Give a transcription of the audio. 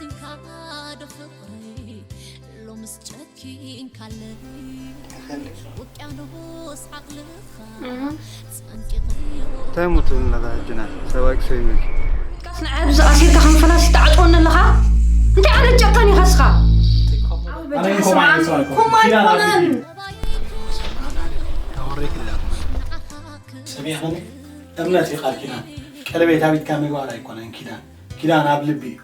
ትንካዶ ፍቕረይ ሎምስ ጨኪንካለይ ውቅያኖስ ዓቕልኻ እንታይ እሞ ትብል ኣለኻ ሕጂ ናይ ሰብኣይ ክሰይመኪ ካስ ንዓይ ኣብዚ ኣሲርካ ከም ፈላሲ ትዓጽወኒ ኣለኻ እንታይ ዓይነት ጨካን ኢኻ እስኻ ኣነ ከምኡ ዓይነት ሰብ ኣይኮንኩን። ኮማ ኪዳን ኣይኮነን ኣቢሉ። ሰሚዕኽኒ? እምነት እዩ ቃል ኪዳን። ቀለቤት ኣብ ኢድካ ምግባር ኣይኮነን ኪዳን። ኪዳን ኣብ ልቢ እዩ።